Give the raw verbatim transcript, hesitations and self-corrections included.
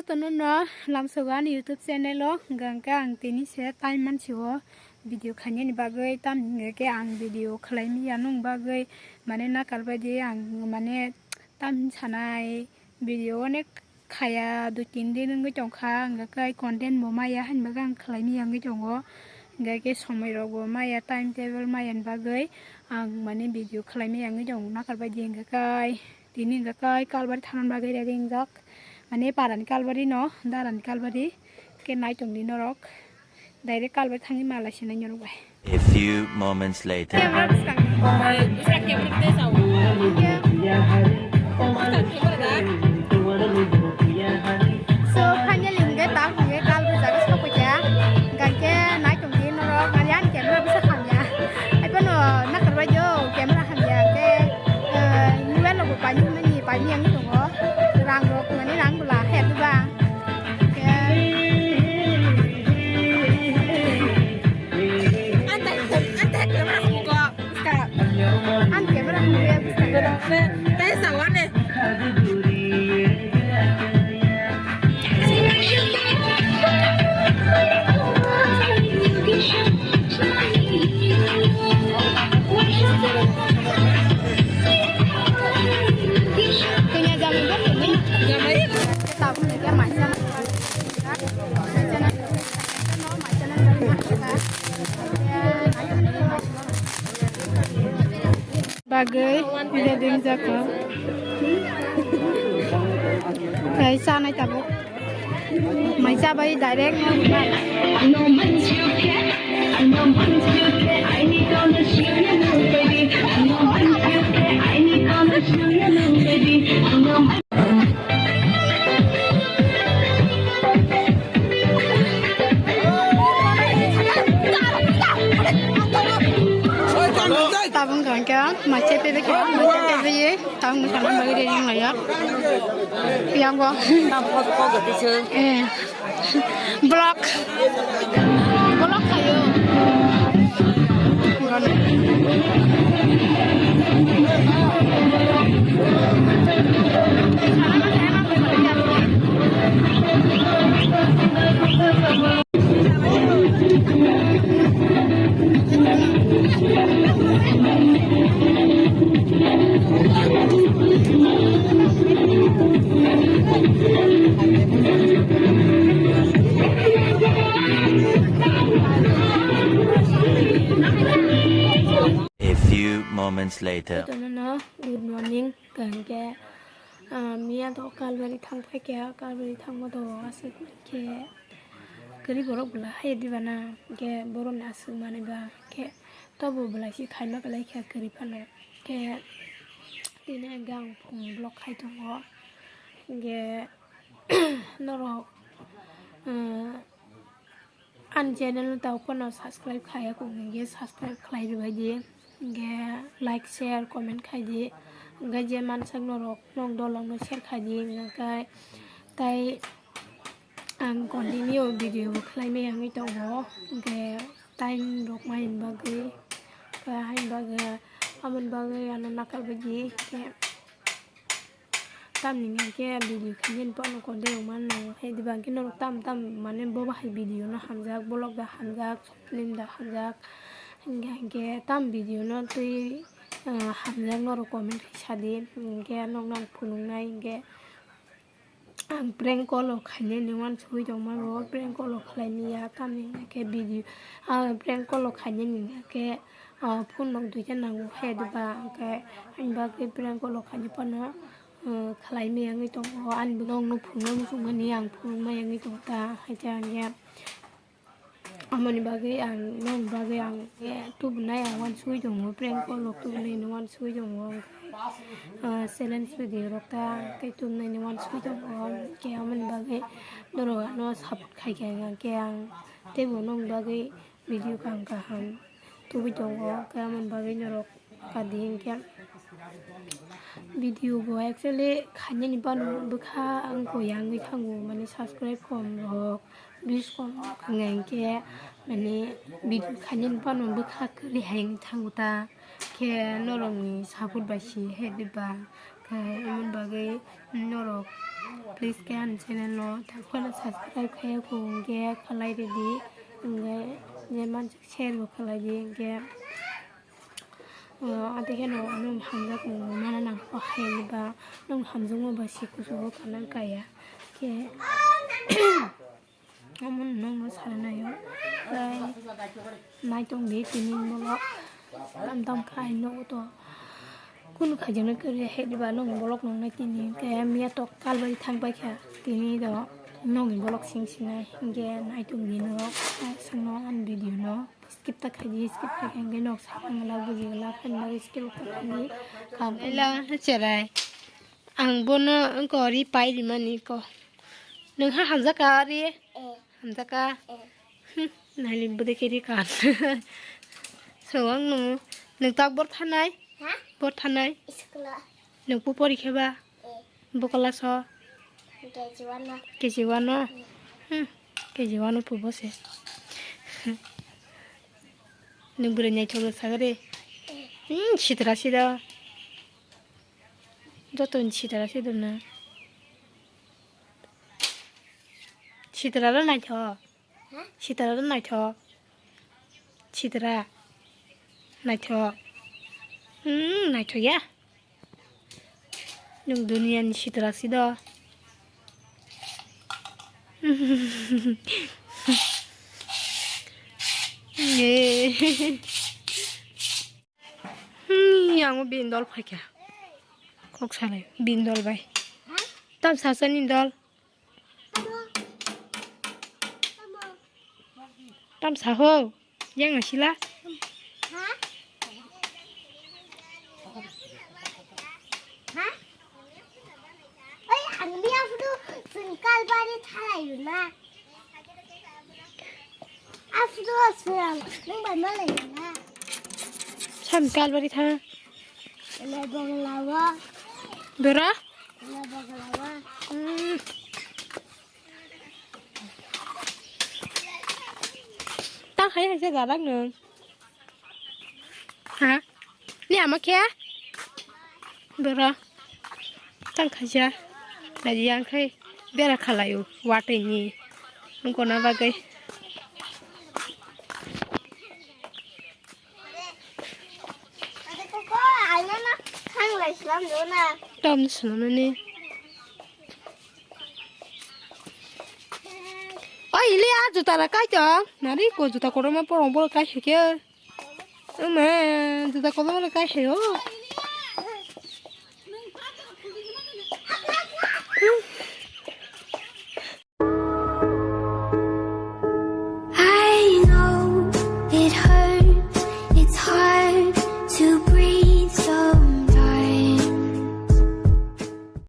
Tono no lamsogo ani YouTube channel o, hwnkha hwnkhe ang tini se time mansi o video khainani bagwi, tam hwnkha khe ang video khlai maya nung bagwi, mane nakar bai di ang mane tam sanai video onek khaya dui tin din wngwi tongkha, hwnkha khe content bo maya hani bagwi ang khlai maya wngwi tongo, hwnkha khe somoi rok bo maya time table maya ni bagwi ang mane video khlai maya wngwi tongo nakar bai di hwnkha khe. Tini hwnkha khe Kalbari thangna bagwi ready wngjak. Mane parani Kalbari no, darani Kalbari. Khe nai tongdi norok. Direct Kalbari thangwi mala sinai norok bai. A few moments later. Camera bwskango. Bwskango camera tei sao. Bwskango camera da. So, finally hwnkhe tak hwnkhe Kalbari jaga sokphaikha. Hwnkha khe nai tongdi norok. Mane ani camera bwsa hamya. Hai phano nakar bai o camera hamya. Hwnkhe, eh, mobile rok bo paimani, paimani ang tongo. Rang rok mani rang bwla khe duba. Ang camera hamya hamya. Tei sawane. Bagwi ready wngjak kha. Tei chanai tabuk. Mai chabai direct no hwnai. Tabung kangkhe mai chai tebe khe mai chai tebe ye. Tang mui sana bagi dia yang layak. Yang go. Tam kok kok gati se. Eh. Block. Block kayo. A few moments later. Itono no, good morning. Hwnkhe, ah, miya to Kalbari thang phaikha, Kalbari thangma to aswk khe kwrwi borok bwla hai diba na, hwnkhe borokni aswk manwi ba khe tobo bwlai si khaima kwlai kha kwrwi phano. Khe tini hwnkhe ang phung vlog khai tongo, hwnkhe norok, ah, ani channel no tabuk phano subscribe khaiya kok hwnkhe subscribe khlai rwbai di, hwnkhe like, share, comment khai di, hwnkhe je mansak norok nong dolong no share khai di, hwnkhe tai ang continue video bo khlai maya wngwi tongo, hwnkhe time rok mai bagwi, khe haini bagwi, aboni bagwi ano nakar bai di, khe Tamni hwnkhe video khainani phano content rok mano, hai diba hwnkhe norok tam tam mane bo bahai video no hamjak, vlog da hamjak, short film da hamjak, hwnkhe hwnkhe tam video no twi, ah, hamjak norok comment khai sadi, hwnkhe norokno ang phunuknai hwnkhe ang prank call rok khainani wansugwi tongmani bo prank call rok khlaimani ya, tamni hwnkhe video, ah, prank call rok khainani hwnkhe. Ah, phone rok duita nango khe diba, hwnkhe ani bagwi prank call rok khaini phano, ah, khlai maya wngwi tongo. Ani bagwi nokno phunukna muchungmani ang phunukmaya wngwi tongo ta, hai khe ang ya. Amoni bagwi ang, nokni bagwi ang, eh, tubunai ang wansugwi tongo, prank call rok tubunai no wansugwi tongo, hwnkhe, ah, challenge video rok ta tei tubunai no wansugwi tongo, hwnkhe amoni bagwi norok ano support khai kha, hwnkhe ang teibo nokni bagwi video kaham kaham tubui tongo, khe amoni bagwi norok kadi hinkhe video bo actually khainani bano bwkha wngkha yangwi thango, mane subscribe kom rok, views kom rok wngkha hinkhe mane video khainani bano bwkha kwrwi hai wngwi thango ta, khe norokni support bai si hai diba, khe amoni bagwi norok Please khe ani channel no takhwno subscribe khaiya kho hwnkhe khlai ridi, hwnkhe je manjak share bo khlai di hwnkhe. Ante khe no nwng hamjak mana nang kho hai ba nwng hamjakma ba si kuchugo kana kaya khe. Omo nwng no sana naio. Nai tong di tini bolok. Tam tam khai no to. Kunu khajaknai kwrwi hai diba nwng bolok nang nai tini. Kaya miya tok kalbai thang bai kha. Tini do nwng bolok sing sinai. Hingke nai tong di no. Sangno an video no. Skip ta khaidi, skip ta khaidi, nok sakang la buji la khan ba skip ta khaidi. Kam ela cherai. Ang bono engko ri pai ri mani ko. Nung ha hamjaka ri? Eh. Hamjaka? Eh. Hmm, nali bude ke ri kan. So ang nung, nung tak bor thanai? Ha? Bor thanai? Iskula. Nung pu pori kheba? Eh. Bo class o? K G one o. K G one o? Hmm. Hmm. K G one o pubo se. Nung bwrwi naithok rw sagade. Hmm, sitra sida. Joto ni sitra sida na. Sitra ro naithok. Ha? Sitra ro naithok. Sitra. Naithok. Hmm, naithok ya. Nwng duniya ni sitra si do. Hmm, yang o bini dol phaikha. Kok salai bini dol bai. Tam sasa ni dol. Tam sa ho. Yang asila. Ha? Ha? Oi, ang dia photo sengkal bari thalai na. Afro sirang, nung bai malai na. Sam kalbari tha. Ina boglawa. Dora? Ina boglawa. Hmm. Tang hai hai se garak nung. Ha? Ni ama khe? Boro. Tang khaja. Naji yang khai bera khalai o watwi ni. Wngkona bagwi. Tom sunamani. Oi, ili a juta ra kai tong. Nari ko juta koroma porong boro kai hike. Ama, juta kolom le kai hayo.